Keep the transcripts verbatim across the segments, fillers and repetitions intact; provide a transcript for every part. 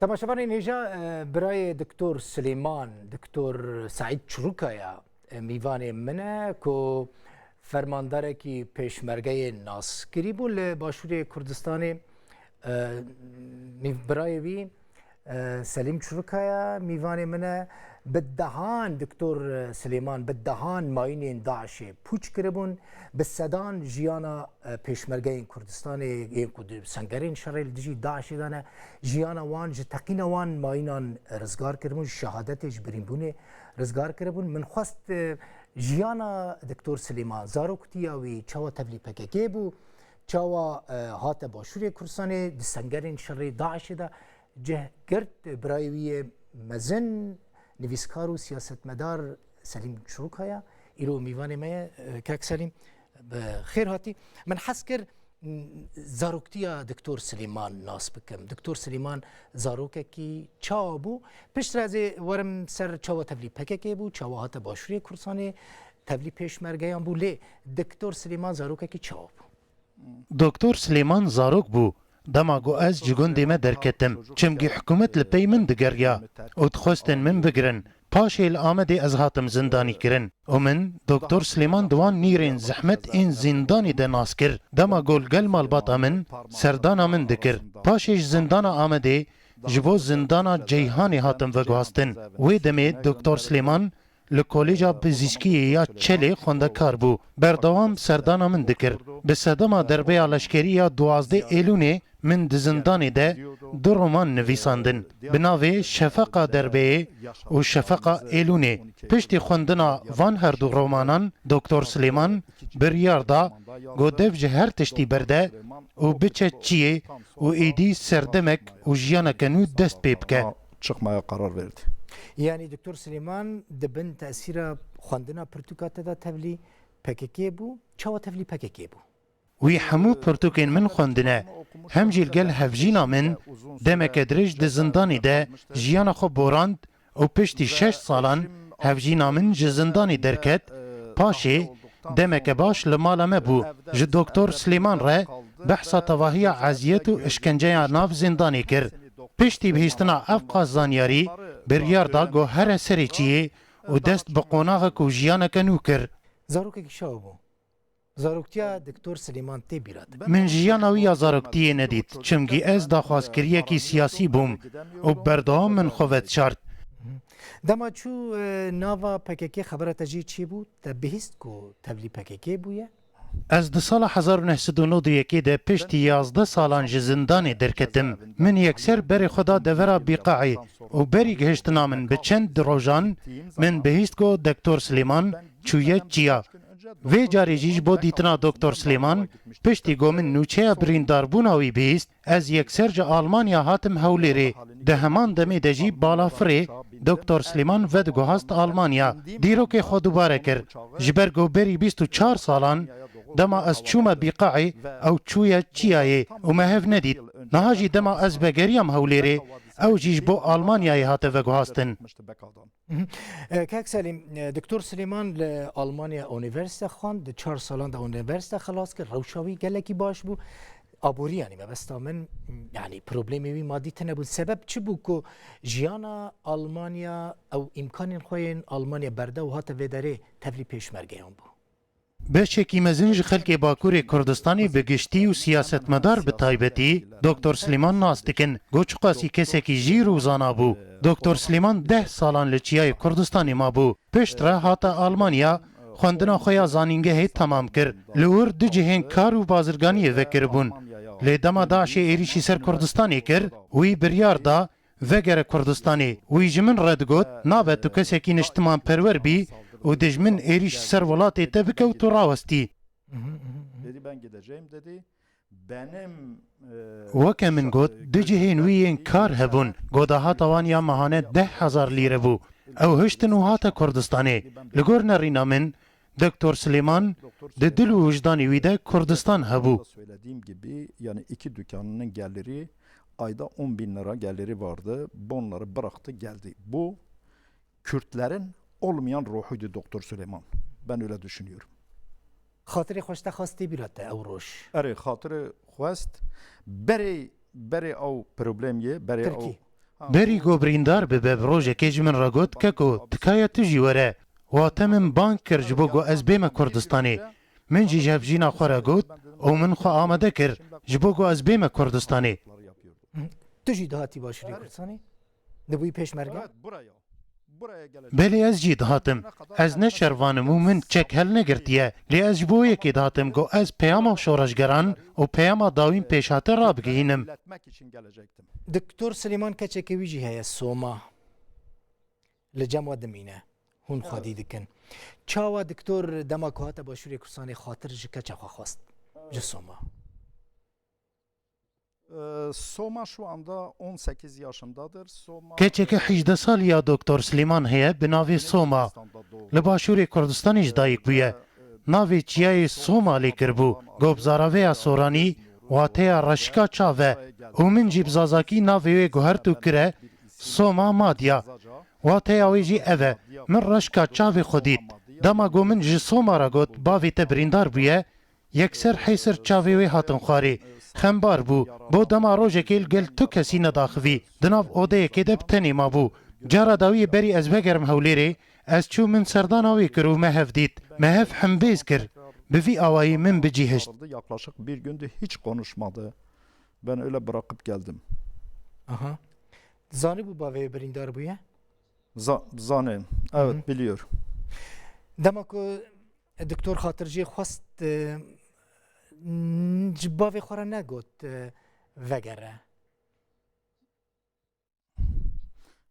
Temaşevanên hêja, e, birayê Doktor Silêman, Doktor Seîd Çirûkaya, e, mîvanê min e ku fermandarekî pêşmergeyê nas kirî bû li Başûrê Kurdistanê. E, mîv-, birayê wî, e, Selîm Çirûkaya mîvanê min e. Bi dehan Doktor Silêman, bi dehan mayînên DAIŞê pûç kiribûn, bi sedan jiyana, e, pêşmergeyên Kurdistanê, yên ku di sengerên şerê li dijî DAIŞê de ne, jiyana wan ji teqîna wan mayînan rizgar kiribûn, ji şehadetê, ji birînbûnê rizgar kiribûn. Min xwest, e, jiyana Doktor Silêman, zaroktiya wî çawa tevlî P K K bû, çawa, e, hate Başûrê Kurdistanê, di sengerên şerê DAIŞê de cih girt, birayê wî yê mezin, nivîskar û siyasetmedar Selîm Çirûkaya, îro mîvanê me ye. E, kak Selîm, bi xêr hatî. Min hez kir, m, zaroktiya Doktor Silêman nas bikim. Doktor Silêman zarokekî çawa bû? Piştre ez ê werim ser çawa tevlî P K K bû, çawa hate Başûrê Kurdistanê, tevlî pêşmergeyan bû. Lê Doktor Silêman zarokekî çawa bû? Doktor Silêman zarok bû. Dema ku ez ji gundê me derketim, çimkî hikûmet li pey min digeriya û dixwestin min bigirin. Paşê li Amedê ez hatim zindanî kirin û min Doktor Silêman di wan nîrên zehmet ên zîndanê de nas kir. Dema ku li gel malbata min serdana min dikir. Paşê ji zindana Amedê ji bo zindana Ceyhanê hatim veguhastin. Wê demê Doktor Silêman li Kolêca Pizîşkiyê ya Çelê xwendekar bû. Berdewam serdana min dikir. Bi sedema derbeya leşkerî ya duwazdeh Êlûnê min di zindanê de du roman nivîsandin. Bi navê Şefeqa Derbeyê û Şefeqa Êlûnê. Piştî xwendina van her du romanan, Doktor Silêman biryar da ku dev ji her tiştî berde û biçe çiyê û êdî serdemek û jiyaneke nû dest pê bike. Çıkmaya karar verdi. Yanî Doktor Silêman di bin tesîra xwendina pirtûka te de tevlî P K K bû. Çawa tevlî P K K bû? Wî hemû pirtûkên min xwendine. Hem jî li gel hevjîna min demeke dirêj di zindanê de jiyana xwe borand û piştî şeş salan hevjîna min ji zindanê derket. Paşê demeke baş li mala me bû. Ji Doktor Silêman re behsa tevahiya eziyet û işkenceya nav zindanê kir. Piştî bihîstina ev qas zanyarî, biryar da ku here serê çiyê û dest bi qonaxek û jiyaneke nû kir. Zarokekî çawa bû? Zaroktiya Doktor Silêman tê bîra te? Min jiyana wî ya zaroktiyê nedît, çimkî ez daxwazkiriyekî siyasî bûm û berdewam min xwe vedişart. Dema çû, e, nava P K K, xebera te jê çêbû? Te bihîst ku tevlî P K K bûye? Ez di sala hezar û neh sed û nod û yekê de piştî yazdeh salan ji zindanê derketim. Min yekser berê xwe da devera Bîqaê û berî gihiştina min bi çend rojan min bihîst ku Doktor Silêman çûye çiya. Vê carê jî ji bo dîtina Doktor Silêman, piştî ku min nûçeya birîndarbûna wî bihîst, ez yekser ji Almanya hatim Hewlêrê. Di heman demê de jî balafirê Doktor Silêman vediguhast Almanya. Dîrokê xwe dubare kir. Ji ber ku berî bîst û çar salan dema ez çûme Bîqaê, ew çûye çiyayê û me hev nedît. Niha jî dema ez vegeriyam Hewlêrê, ew jî ji bo Almanyayê hate veguhastin. Mhm. E, Kak Selîm, e, Doktor Silêman li Almanya unîversîte xwend, di çar salan de unîversîte xilas kir, rewşa wî gelekî baş bû. Aborî, yanî mebesta min, yanî problemê wî madî tune bûn. Sebeb çi bû ku jiyana Almanya, ew îmkanên xwe yên Almanya berde û hate vê derê tevlî pêşmergeyan bû? Beşekî mezin ji xelkê Bakurê Kurdistanê bi giştî û siyasetmedar bi taybetî Doktor Silêman nas dikin. Ku çiqasî kesekî jîr û zana bû. Doktor Silêman deh salan li Çiyayê Kurdistanê mabû. Piştre hate Almanya, xwendina xwe ya zanîngehê temam kir. Li wir du cihên kar û bazirganiyê vekiribûn. Lê dema DAIŞê êrîşî ser Kurdistanê kir, wî biryar da vegere Kurdistanê. Wî ji min re digot, nabe tu kesekî niştimanperwer bî û dijmin êrîş ser welatê te bike û tu rawestî. Dedi, ben gideceğim dedi. Benim, e, Weke min got, du cihên wî yên kar hebûn. Ku dahata wan ya mehane deh hezar lîre bû. Ew hiştin û hate Kurdistanê. Li gor nerîna min, Doktor Silêman di dil û wijdanê wî de Kurdistan hebû. Söylediğim gibi, yani iki dükkanının geliri ayda on bin lira geliri vardı. Bunları bıraktı, geldi. Bu Kürtlerin olmayan ruhuydu Doktor Süleyman. Ben öyle düşünüyorum. Xatirê xwe ji te xwest tê bîra te ew roj? Erê, xatirê xwest berê, berê ew problem ye, berê ew Tirkî. Berî ku birîndar bibe, bi rojekê ji min re got, Keko, tikaye tu jî were. Wate min bang kir ji bo ku ez bême Kurdistanê. Min jî ji hevjîna xwe re got û min xwe amade kir ji bo ku ez bême Kurdistanê. Tu jî dihatî Başûrê Kurdistanê? Dibûyî pêşmerge? Belê, ez jî dihatim. Ez ne şervan im û min çek helnegirtiye. Lê ez ji bo yekê dihatim ku ez peyama şoreşgeran û peyama dawîn pêşhate rabigihînim. Doktor Silêman keçeke wî jî heye, Soma. Li cem we dimîne. Hûn xwedî dikin. Çawa doktor dema ku hate Başûrê Kurdistanê xatir ji keça xwe xwest? Ji Soma. Ee, Soma şu anda on sekiz yaşındadır. Soma Keçeke hejdeh salî ya Doktor Silêman heye bi navê Soma. Li Başûrê Kurdistanê ji dayik bûye. Navê çiyayê Soma lê kiribû. Go bi zaraveya soranî, wateya reşika çav e. Û min jî bi zazakî navê wê guhert û kire Soma Madya. Wateya wê jî ev e. Min reşka çavê xwe dît. Dema go min ji Soma re got, bavê te birîndar bûye, yekser hêsir çavê wê hatin xwarê. Xembar bû. Bo dema rojekê li gel tu kesî nedaxivî. Di nav odeyekê de bi tenê mabû. Cara dawiyê berî ez vegerim Hewlêrê, ez çûm min serdana wê kir û me hev dît. Me hev hembêz kir. Bi vî awayî min bicihişt. Yaklaşık bir gündü, hiç konuşmadı. Ben öyle bırakıp geldim. Aha. Zanîbû bavê wê birîndar bûye? Za- Zanen. Evet, biliyor. Dema ku doktor xatir jê xwest, e, n- ji bavê xwe re negot, e, vegere.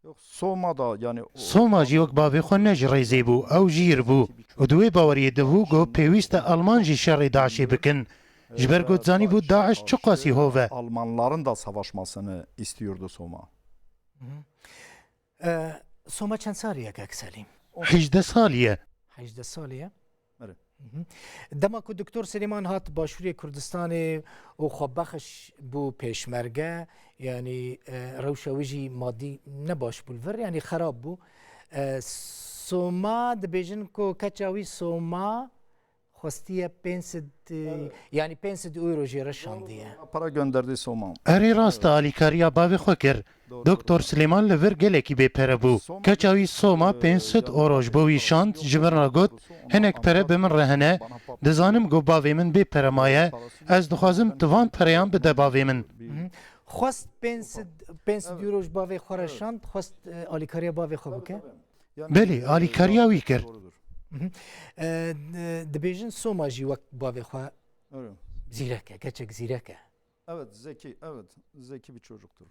Yok, Soma da yani o- Soma jî wek bavê xwe ne ji rêzê bû, ew jîr bû. Û di wê baweriyê de bû ku pêwîst e Alman jî şerê DAIŞê bikin. Ji ber ku dizanîbû DAIŞ çiqasî hov e. Almanların da savaşmasını istiyordu Soma. E, Soma çend salî ye, kek Selîm? Hejdeh salî ye. Hejdeh salî ye? Evet. Hı hı. Dema ku Doktor Silêman hat Başûrê Kurdistanê û xwe bexiş bû pêşmerge, yanî, e, rewşa wî jî madî ne baş bû li vir, yanî xerab bû. E, Soma dibêjin ku keça wî Soma xwestiye pênc sed, e, yanî pênc sed euro jê re şandiye. Para gönderdi Soma. Erê rast e, alîkariya bavê xwe kir. Doktor Silêman li vir gelekî bê pere bû. Keça wî Soma pênc sed euro ji bo wî şand, ji min re got, hinek pere bi min re hene, dizanim ku bavê min bê pere maye, ez dixwazim tu van pereyan bide bavê min. Xwest pênc sed, pênc sed euro ji bavê xwe re şand, xwest, e, alîkariya bavê xwe bike. Belê, alîkariya wî kir. E, di- dibêjin Soma jî wek bavê xwe Evet. zîrek e, keçek zîrek e. Evet, zeki, evet, zeki bir çocuktur.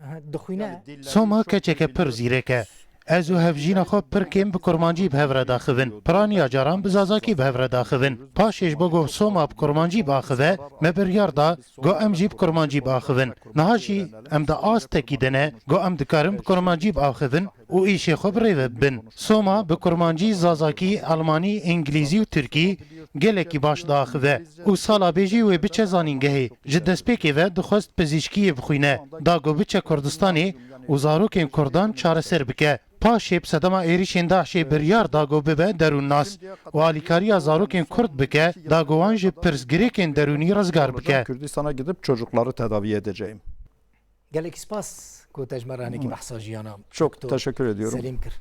Aha, dixwîne. Yani dillerini Soma çok iyi keçeke pir biliyor. zîrek e. Ez û hevjîna xwe pir kêm bi kurmancî bi hev re daxivin. Piraniya caran bi zazakî bi hev re daxivin. Paşê ji bo ku Soma bi kurmancî biaxive, me biryar da ku em jî bi kurmancî biaxivin. Niha jî em di astekî de ne ku em dikarin bi kurmancî biaxivin û îşê xwe bi rê ve bibin. Soma bi kurmancî, zazakî, almanî, îngilîzî û tirkî gelekî baş diaxive û sala bê jî wê biçe zanîngehê. Ji destpêkê ve dixwest pizîşkiyê bixwîne, da ku biçe Kurdistanê û zarokên Kurdan çareser bike. Paşê bi sedema êrîşên DAIŞê biryar da ku bibe derûnnas û alîkariya zarokên Kurd bike, da ku wan ji pirsgirêkên derûnî rizgar bike. Kürdistan'a gidip çocukları tedavi edeceğim. Gelek spas ku te ji me re hinekî behsa jiyana Çok Doktor teşekkür ediyorum. Selîm kir.